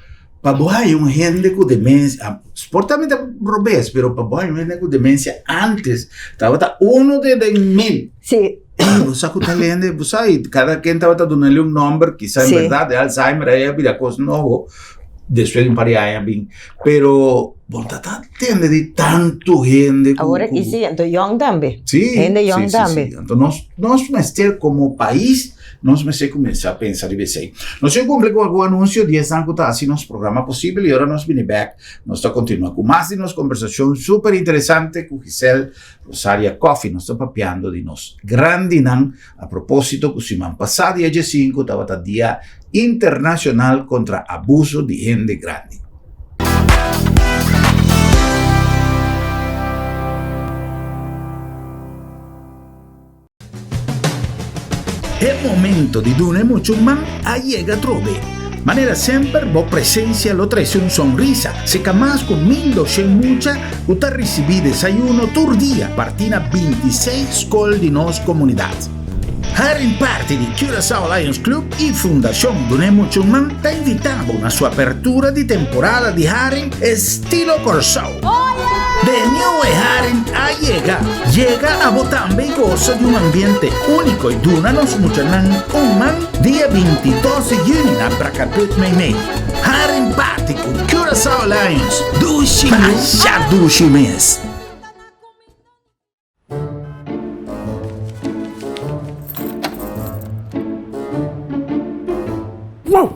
Speaker 1: pa bo haña un hende ku demensia, por ta mi ta robes, pero pa bo haña un hende ku demensia antes tabata uno de den mil.
Speaker 2: Sí.
Speaker 1: Bo sa ku tal hende, bo sa, i kada ken tabata dun'el un nòmber, kisa en
Speaker 2: Sí.
Speaker 1: bèrdat e Alzheimer ei a bira kos nobo, despues di un par di aña bin. Pero bo ta ta tende di tantu hende ku.
Speaker 2: Awor aki sí, anto yòn tambe.
Speaker 1: Sí,
Speaker 2: Hende
Speaker 1: sí,
Speaker 2: yòn
Speaker 1: sí,
Speaker 2: tambe.
Speaker 1: sí. Anto nos, nos mester komo pais, nos mester kuminsá pensa riba esei. Nos tin kumpli ku algun anunsio di esnan ku ta hasi nos programa posibel i ora nos bini bèk, nos ta kontinuá ku mas di nos kombersashon super interesante ku Giselle Rosaria Coffie, nos ta papiando di nos grandinan a propósito ku siman pasá dia diesinku tabata Dia Internashonal kontra Abuso di Hende Grandi. E momento di duna e mucha un man a yega atrobe. Manera semper bo presencia lo trece un sonrisa seca mas cu 1200 mucha cu ta ricibi desayuno tur dia parti na 26 scol di nos comunidad. Haring parti di Curaçao Lions Club y Fundacion Duna e Mucha un Man ta invita bo na su apertura di temporada di haring estilo Corsou. De Nieuwe Haring a yega! Yega abo tambe y gosa di un ambiente unico y duna nos muchanan un man dia 22 di juni na Brakkeput Meimei. Haring Party cu Curaçao Lions! Dushi masha dushi mes!
Speaker 3: Wow!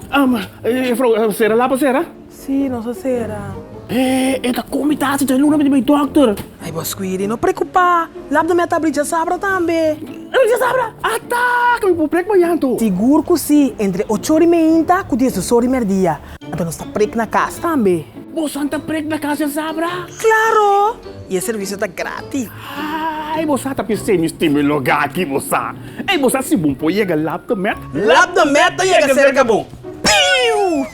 Speaker 3: Juffrouw, sera lapa sera?
Speaker 4: Sí, nos a sera.
Speaker 3: Eh, e ta komi tasi dje luna mi di bai dokter.
Speaker 4: Ai, bo Squiri, no preokupá. Lap de mi a ta abri djasabra tambe.
Speaker 3: Abri djasabra? Ata! Ku mi por prek mañan anto?
Speaker 4: Sigur ku sí, entre ocho ora i meinta ku diesdos ora i merdia. Anto nos ta prek na kas tambe.
Speaker 3: Boso ta prek na kas djasabra?
Speaker 4: Klaro! I e servisio ta gratis.
Speaker 3: Ai, bo sa ta pis'é mi stima e lugá aki, bo sa. Ei, bo sa si bon por yega Lab de Met?
Speaker 4: Lab de Met ta yega serka bo. Piu!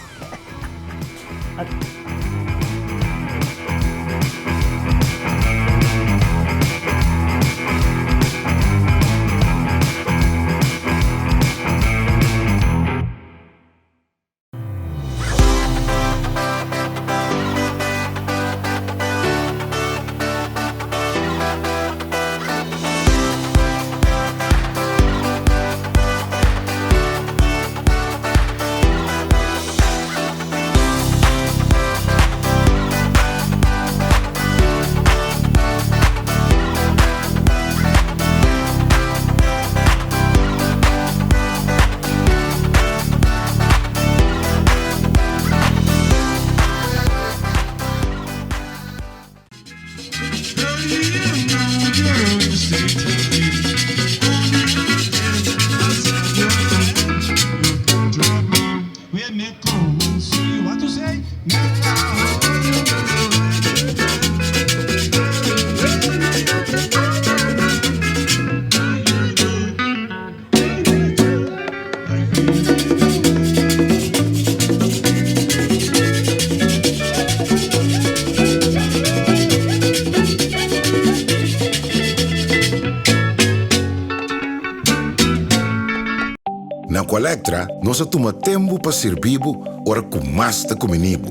Speaker 5: Na Aqualectra nos a tuma tembu pa sirbi bo ora ku mas ta kumini bo.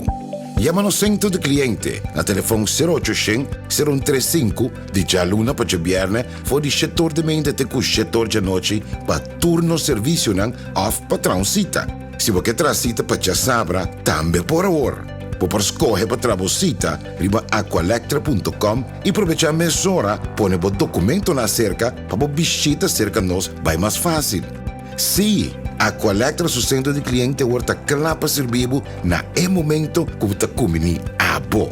Speaker 5: Yama nos sentro di kliente na telefon sero ocho shen, sero un tres sinku di djaluna pa djabièrnè for di shetor di meinta te ku shetor djanochi pa tur nos servisionan òf pa traha un sita. Si bo ke traha sita pa djasabra, tambe por awor. Bo por skohe pa traha bo sita riba aqualectra punto com i probechá mesora pone bo dokumentonan aserka pa bo bishita serka nos bai mas fásil. Sí, Aqualectra su sentro di kliente awor ta kla pa sirbi bo na e momento ku bo ta kumbiní abo.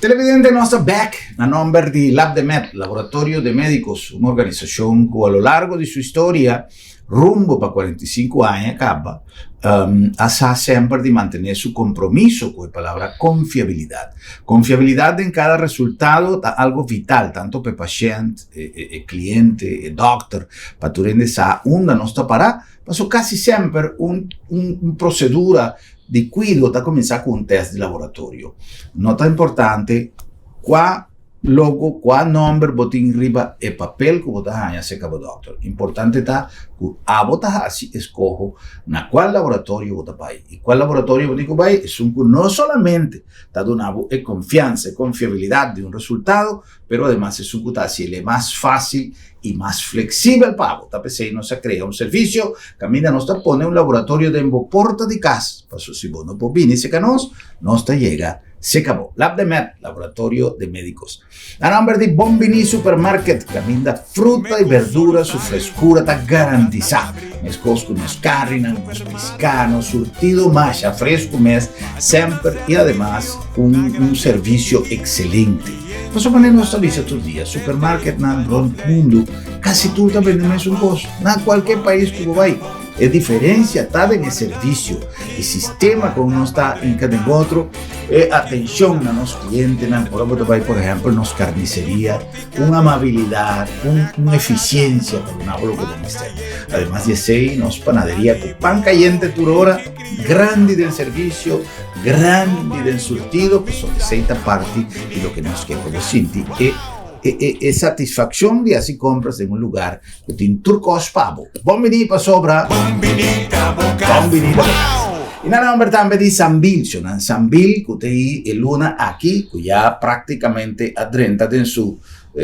Speaker 1: Televidente nos ta bek na nomber di LabdeMed, Laboratorio de Médicos, un organisacion cu a lo largo di su historia, rumbo pa 45 aña caba, a sa semper di mantene su compromiso cu e palabra confiabilidad. Confiabilidad den cada resultado ta algo vital, tanto pa e pashent, e cliente, e dokter, pa tur hende sa unda nos ta para, pasobra casi semper un un procedura di cuido ta cuminsa cu un test di laboratorio. No ta importante cua logo, cua nomber bo tin riba e papel cu bo ta haña cerca bo dokter. Importante ta cu abo ta haci escoho na cual laboratorio bo ta bay. Y cual laboratorio bo tin cu bay? Esun cu no solamente ta duna bo e confiansa, e confiabilidad di un resultado, Pero ademas esun ku ta hasi el e mas fásil i mas fleksibel pa bo. Ta p'esei nos a krea un servisio kaminda nos ta pone un laboratorio den bo porta di kas. Pasobra si bo no por bini seka nos, nos ta yega seka bo. LabdeMed, Laboratorio de Médicos. Na nòmber di Bon Biní Supermarket, kaminda fruta i berdura su freskura ta garantisá. Meskos ku nos karninan, nos piská, nos surtido masha fresku mes semper i ademas un servisio ekselente. Pasobra manera nos ta bisa tur dia, supermarketnan rond mundu kasi tur ta bende mesun kos. Na kualke pais ku bo bai, e diferensia ta den e servisio, e sistema kon nos ta hinka den otro, e atenshon na nos klientenan. Ora bo ta bai, por ehèmpel, nos karniseria, un amabilidat, un un efisiensia pa duna bo loke bo mester. Ademas di esei, nos panaderia ku pan kayente tur ora, grandi den servisio, Grandi den surtido, pasobra esei ta parti di loke nos ke pa bo sinti e e, e, e satisfakshon di hasi kompras den un lugar ku tin tur kos pa bo. Bon bini pasobra.
Speaker 6: Bon bini ta bo kas.
Speaker 1: Bon bini ta bo kas. I na nomber tambe di Sambil, shonnan Sambil ku ta e luna aki ku ya praktikamente a drenta den su,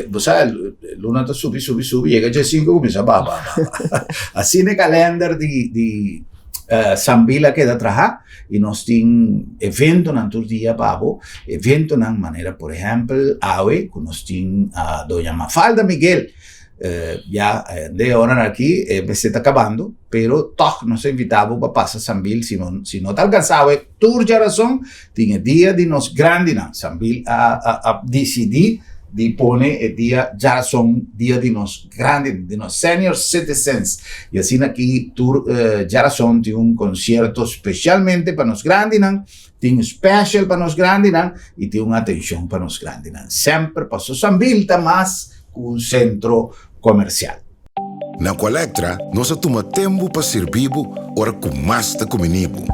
Speaker 1: bo sa luna ta subi subi subi yega dje sinku kuminsa baha baha baha. Asina e kalender di di Sambil a keda traha i nos tin eventonan tur dia pa bo, eventonan manera por ehèmpel awe ku nos tin Doña Mafalda Miguel. Ya de ora aki e mester ta kabando, pero tòg nos a invitá bo pa pasa Sambil si no si no ta alkansá awe tur djarason tin e dia di nos grandinan. Sambil a a a disidí di pone e dia djarason dia di nos grandinan, di nos senior citizens i asina aki tur djarason tin un konsierto spesialmente pa nos grandinan, tin special pa nos grandinan i tin un atenshon pa nos grandinan. Semper paso Sambil ta mas ku un sentro komersial.
Speaker 5: Na Aqualectra nos a tuma tempu pa sirbi bo ora ku mas ta kumini bo.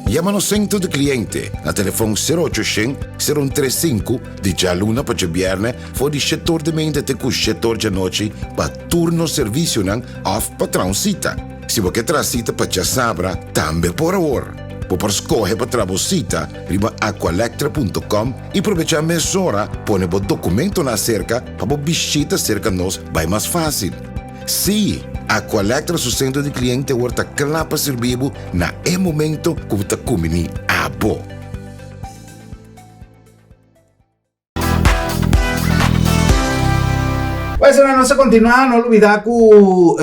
Speaker 5: Yama nos sentro di kliente na telefon sero ocho shen, sero un tres sinku di djaluna pa djabièrnè for di shet or di meinta te ku shet or djanochi pa tur nos servisionan òf pa traha un sita. Si bo ke traha sita pa djasabra tambe por awor. Bo por skohe pa traha bo sita riba aqualectra punto com i probechá mesora pone bo dokumentonan aserka pa bo bishita serka nos bai mas fásil. Sí, Aqualectra su sentro di kliente awor ta kla pa sirbi bo na e momento ku bo ta kumbiní abo.
Speaker 1: Pues ahora nos a continua, no olvida ku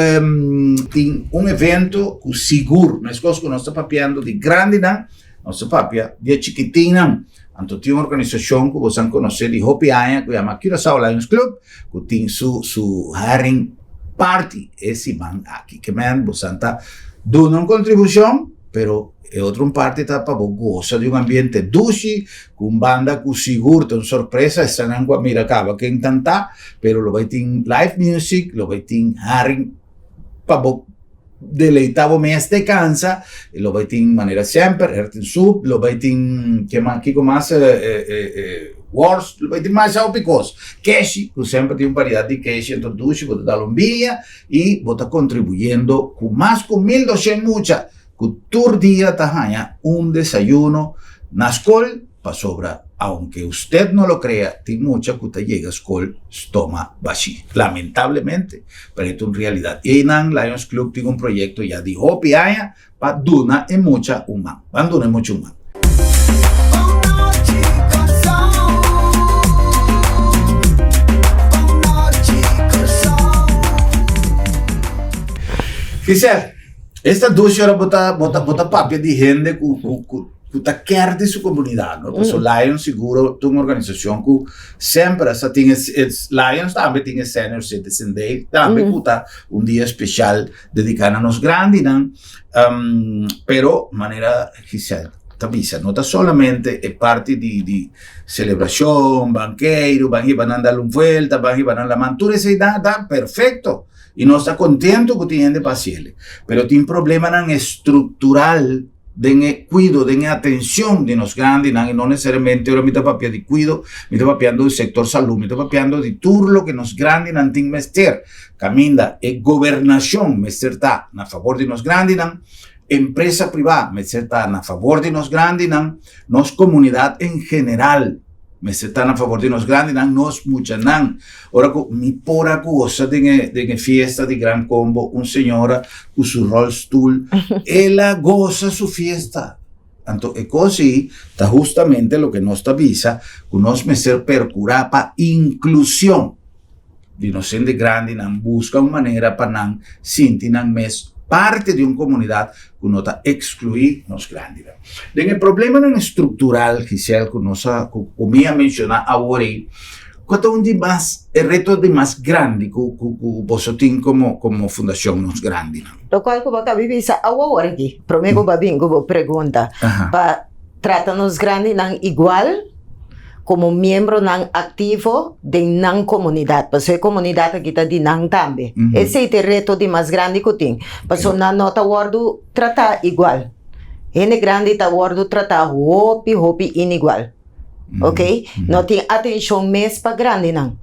Speaker 1: tin un evento ku sigur, meskos ku nos ta papiando di grandinan, nos ta papia di e chikitinnan. Anto tin un organisashon ku bosan konosé di hopi aña ku yama Curaçao Lions Club, ku tin su su haring party e siman aki. Ke men bosan ta duna un kontribushon, pero E otro un parti ta pa bo gosa di un ambiente dushi, ku un banda ku sigur ta un sorpresa, esnan ku a mira kaba ken tan ta, pero lo bai tin live music, lo bai tin haring pa bo deleita bo mes te kansa, y lo bai tin manera semper erwtensoep, lo bai tin ke mas kiko mas worst, lo bai tin masha hopi kos, keshi ku semper tin un variedat di keshi, enton dushi bo ta dal un biña y bo ta kontribuyendo ku mas ku 1200 mucha. ku tur dia ta haña un desayuno na skol pasobra aunke usted no lo krea tin mucha ku ta yega skol stoma bashí. Lamentablemente, pero e ta un realidat. I einan Lions Club tin un proyekto ya di hopi aña pa duna e mucha un man. Ban duna e mucha un man. Giselle. Esta dushi ora bo ta bo ta bo ta papia di hende ku ku ku ku ta kèr di su komunidat no. Pasobra Lions siguro ta un organisashon ku semper esta tin e e Lions tambe tin e Senior Citizen Day tambe ku ta un dia speshal dediká na nos grandinan. Pero manera Giselle ta bisa no ta solamente e parti di di selebrashon, bankeiru, ban hiba nan dal un vuelta, ban hiba nan laman, tur esei ta ta perfekto. I nos ta kontentu ku tin hende pa hasiel. Pero tin problemanan estruktural den e kuido, den e atenshon di nos grandinan i no nesesariamente ora mi ta papia di kuido, mi ta papiando di sektor salú, mi ta papiando di tur loke nos grandinan tin mester. Kaminda e gobernashon mester ta na fabor di nos grandinan, empresa privá mester ta na fabor di nos grandinan, nos komunidat en general. Mester ta na favor di nos grandinan, nos muchanan. Ora ku mi por a gosa den e den e fiesta di Gran Combo, un señora ku su rolstoel, el a gosa su fiesta. Anto e kos ei ta hustamente loke nos ta bisa, ku nos mester perkurá pa inklushon. Di nos hende grandinan buska un manera pa nan sinti nan mes parti di un komunidat ku no ta ekskluí nos grandinan. Den e problemanan struktural, Giselle, ku nos a ku ku mi a menshoná awor ei, kua ta un di mas e reto di mas grandi ku ku ku boso tin komo komo Fundashon Nos Grandinan?
Speaker 2: Lokual ku bo a kabi bisa awor aki, promé ku bo a bin ku bo pregunta, pa trata nos grandinan igual, komo miembronan aktivo den nan komunidat, pasobra e komunidat aki ta di nan tambe. Esei ta e reto di mas grandi ku tin, pasobra nan no ta wòrdu tratá igual. Hende grandi ta wòrdu tratá hopi, hopi inigual. Oke? No tin atenshon mes pa grandinan.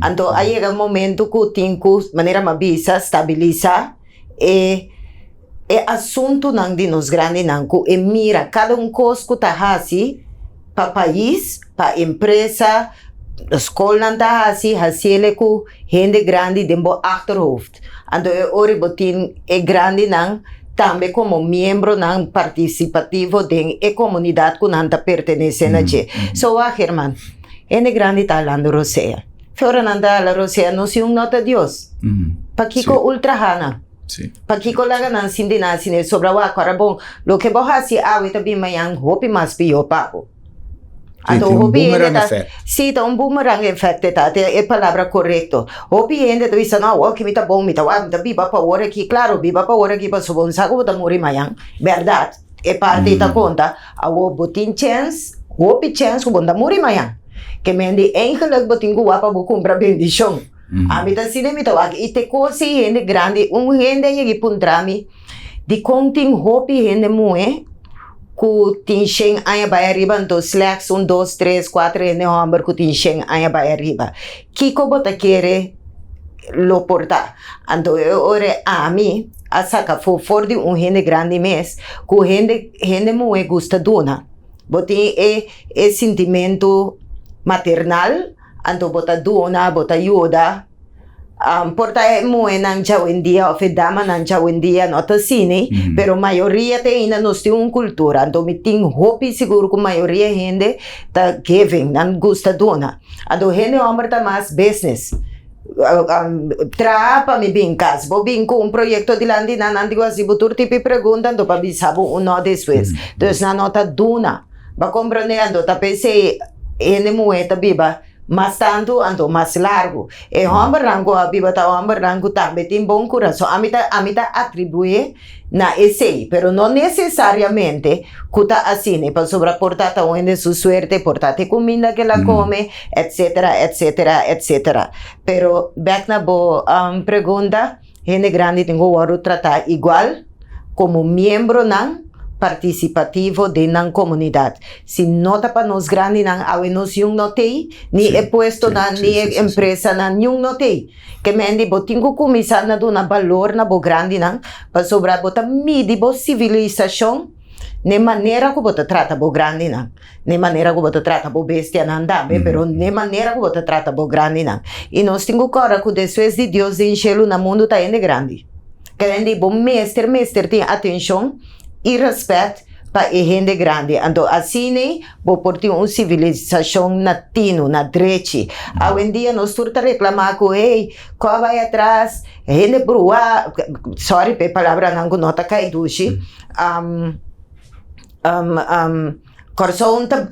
Speaker 2: Anto a yega un momento ku tin ku, manera mi a bisa, stabilisá e e asuntunan di nos grandinan ku e mira kada un kos ku ta hasi pa pais, pa empresa, skolnan ta hasi, hasiele ku hende grandi den bo achterhoofd. Anto e ora bo tin e grandinan tambe komo miembronan partisipativo den e komunidat ku nan ta pertenesé na dje. So wak herman, hende grandi ta halando rosea. Fe ora nan ta hala rosea nos yun no ta Dios. Pakiko ultraha nan? Pakiko laga nan sinti nan asina? Sobra wak ora bon, loke bo hasi awe ta bin mañan hopi mas pió pa bo.
Speaker 1: Sí,
Speaker 2: Anto
Speaker 1: tin un
Speaker 2: hopi hende
Speaker 1: boomerang
Speaker 2: ta,
Speaker 1: effect.
Speaker 2: sí, ta un boomerang effect e ta, ta e palabra korekto. Hopi hende ta bisa, no, awor ki mi ta bon, mi ta wak, mi ta biba pa awor aki. Klaro, biba pa awor aki pasobra bo no sa ku bo ta muri mañan. Bèrdat, e parti ta konta. Awor bo tin chèns, hopi chèns ku bo no ta muri mañan. Ke men di eigenlik bo tin ku wak pa bo kumpra bendishon. Ami ta asina mi ta wak. I te kos si hende grandi, un hende a yega i puntra mi, Dikon tin hopi hende muhé ku tin shen aña bai ariba anto slechts un dos tres kuater hende hòmber ku tin shen aña bai ariba? Kiko bo ta kere lo por ta? Anto e ora ami a saka afó for di un hende grandi mes ku hende hende muhé gusta duna. Bo tin e e sintimentu maternal anto bo ta duna bo ta yuda. Por ta e muhénan djawendia òf e damanan djawendia no ta asina, pero mayoria te ainda nos tin un kultura. Anto mi tin hopi sigur ku mayoria hende ta giving, nan gusta duna. Anto hende hòmber ta mas business, traha pa mi bin kas, bo bin ku un proyekto dilanti nan, nan tin ku hasi bo tur tipo di pregunta anto pa bisa bo un no despues. Dus nan no ta duna. Bo a komprende? Anto ta p'esei hende muhé ta biba. Mas tantu anto mas largu. E hòmbernan ku a biba ta hòmbernan ku tambe tin bon kurason. Ami ta ami ta atribuí na esei, pero no nesesariamente ku ta asina, pasobra por ta ta un hende su suerte, por ta ta e kuminda ku el a kome, etsetera, etsetera, etsetera. Pero bèk na bo pregunta. Hende grandi tin ku wòrdu tratá igual komo miembronan partisipativo den nan komunidat. Si no ta pa nos grandinan awe nos yun no t'ei, ni e puestonan, ni e empresanan, niun no t'ei. Ke men di bo tin ku kuminsá na duna balor na bo grandinan pasobra bo ta midi bo sivilisashon n'e manera ku bo ta trata bo grandinan. N'e manera ku bo ta trata bo bestianan tambe, pero n'e manera ku bo ta trata bo grandinan. I nos tin ku kòrda ku despues di Dios den shelu na mundu ta hende grandi. Kende bo mester mester tin atenshon i rèspèt pa e hende grandi. Anto asina bo por tin un sivilisashon na tinu, na drechi. Awendia nos tur ta reklamá ku hey, kò bai atras, hende bruá, sòri pa e palabranan ku no ta kai dushi. Kòrsou ta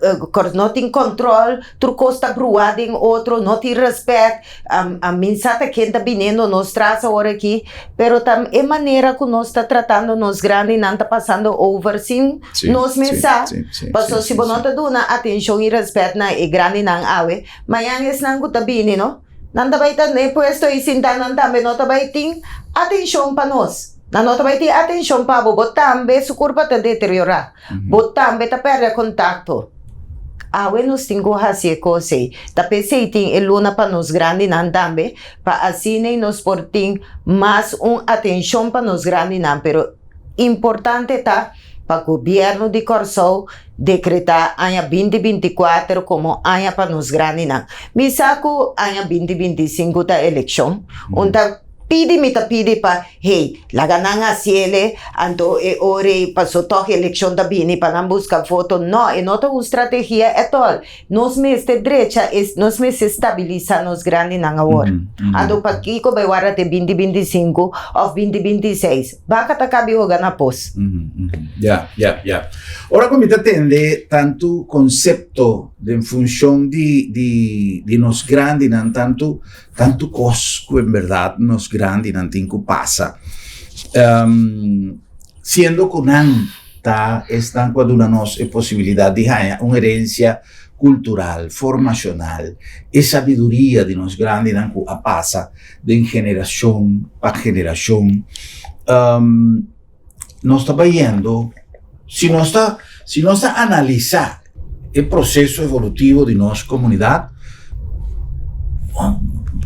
Speaker 2: no tin kòntròl, tur kos ta bruá den otro, no tin rèspèt, mi sa ta ken ta biniendo nos tras awor aki, pero ta e manera ku nos ta tratando nos grandinan ta pasando over sin nos mes sa, pasobra si bo no ta duna atenshon i rèspèt na e grandinan awe, mañan esnan ku ta bini no, nan ta bai ta n'e puesto i sinta nan tambe no ta bai tin atenshon pa nos. Nan no ta bai tin atenshon pa bo, bo tambe su kurpa ta deteriorá, bo tambe ta pèrdè kontakto. Awe nos tin ku hasi e kos ei. Ta p'esei tin e luna pa nos grandinan tambe, pa asina ei nos por tin mas un atenshon pa nos grandinan. Pero importante ta pa gobièrnu di Kòrsou dekretá aña binti 24 komo aña pa nos grandinan. Mi sa ku aña binti 25 ta elekshon, un ta Pidi mi ta pidi pa hey laga nan haciele anto e ora ey paso tog eleccion ta bini pa nan busca voto no e no ta un strategia at all nos mester drecha es nos mester stabilisa nos grandinan awor anto pakico bay warda te binti 25 of binti 26 baca ta cabi hoga na pos.
Speaker 1: Ya ya ya ora cu mi ta tende tanto concepto den funcion di di di nos grandinan tanto Tantu kos ku en bèrdat nos grandinan tin ku pasa. Siendo ku nan ta esnan ku a duna nos e posibilidat di haña un herensia kultural, formashonal, e sabiduria di nos grandinan ku a pasa den generashon pa generashon. Nos ta bayendo, si nos ta, si nos ta analisá e proseso evolutivo di nos komunidat,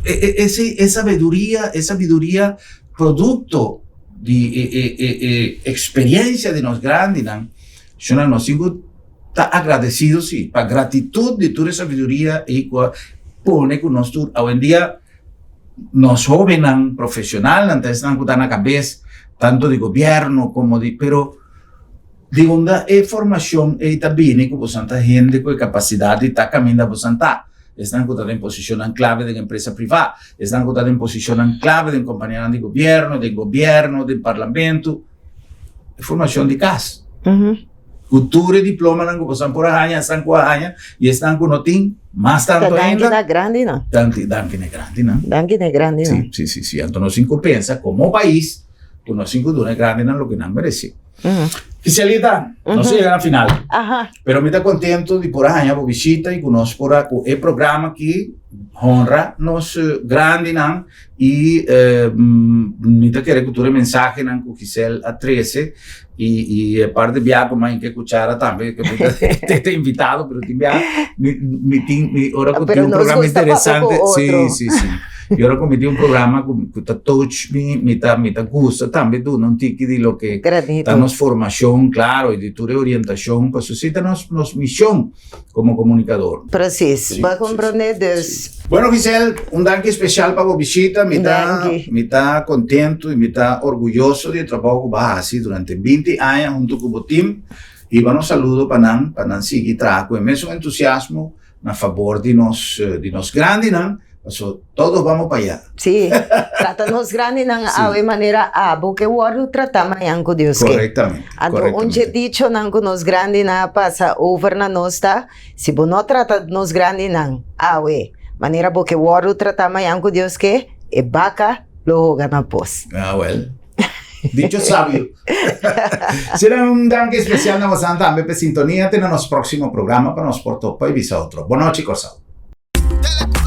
Speaker 1: E, e, e sabiduria, e sabiduria produkto di e, e, e, e eksperensia di nos grandinan, shona nos tin ku ta agradesido si, pa gratitut di tur e sabiduria ei ku a pone ku nos tur awendia nos hóbennan profeshonalnan ta esnan ku ta na kabes tantu di gobièrnu komo di pero di unda e formashon ei ta bini ku boso ta hende ku e kapasidat di ta kaminda boso ta esnan ku ta den posishonnan klave den empresa privá esnan ku ta den posishonnan klave den kompanianan di gobièrnu den gobièrnu den parlamentu e formashon di kas. Ku tur e diplomanan ku boso por a haña, esnan ku a haña i esnan ku no tin, mas tantu
Speaker 2: ainda. Danki na grandinan.
Speaker 1: Danki, danki na grandinan.
Speaker 2: Danki na grandinan.
Speaker 1: Si, si, si, si. Anto nos tin ku pensa komo pais ku nos tin ku duna e grandinan loke nan meresé. Giselita, nos a yega na final.
Speaker 2: Aha.
Speaker 1: Pero mi ta kontentu di por a haña bo bishita i ku nos por a ku e programa aki honra nos grandinan i mi ta kere ku tur e mensahenan ku Gisel a trese I i e par de bia ku mai ke kuchara tambe ke mi ta te invitado pero tin bia mi mi tin mi ora ku tin
Speaker 2: Pero
Speaker 1: un
Speaker 2: nos
Speaker 1: programa
Speaker 2: gusta papia ku
Speaker 1: interesante sí
Speaker 2: otro.
Speaker 1: sí sí i ora ku mi tin un programa ku ku ta touch mi mi ta mi ta gusta tambe duna un tiki di loke ta
Speaker 2: Granito.
Speaker 1: nos formashon klaro i di tur e orientashon pasobra si ta nos nos mishon komo komunikador.
Speaker 2: Precies,
Speaker 1: Sí,
Speaker 2: bo a
Speaker 1: sí, sí,
Speaker 2: komprondé dus.
Speaker 1: sí. Bueno Giselle, un danki spesial pa bo bishita. Mi ta,
Speaker 2: Danki.
Speaker 1: mi ta kontentu i mi ta orguyoso di e trabou ku bo a hasi durante binti aña huntu ku bo tim. Hiba nos saludo pa nan, pa nan sigui traha ku e mesun entusiasmo na fabor di nos, di nos grandinan, paso todos bamos pa allá.
Speaker 2: Sí, trata nos grandinan
Speaker 1: Sí.
Speaker 2: awe manera abo ke wòrdu tratá mañan ku Dios ke.
Speaker 1: Korektamente,
Speaker 2: Anto un dje
Speaker 1: korektamente.
Speaker 2: dichonan ku nos grandinan a pasa over na nos ta, Si bo no trata nos grandinan awe manera bo ke wòrdu tratá mañan ku Dios ke, e baka lo hoga na pos.
Speaker 1: Ah, wèl. Dicho sabio. Sera un danki espesial na bosan tambe p'e sintonia. Te na nos próksimo programa pa nos por topa i bisa otro. Bonochi, Kòrsou.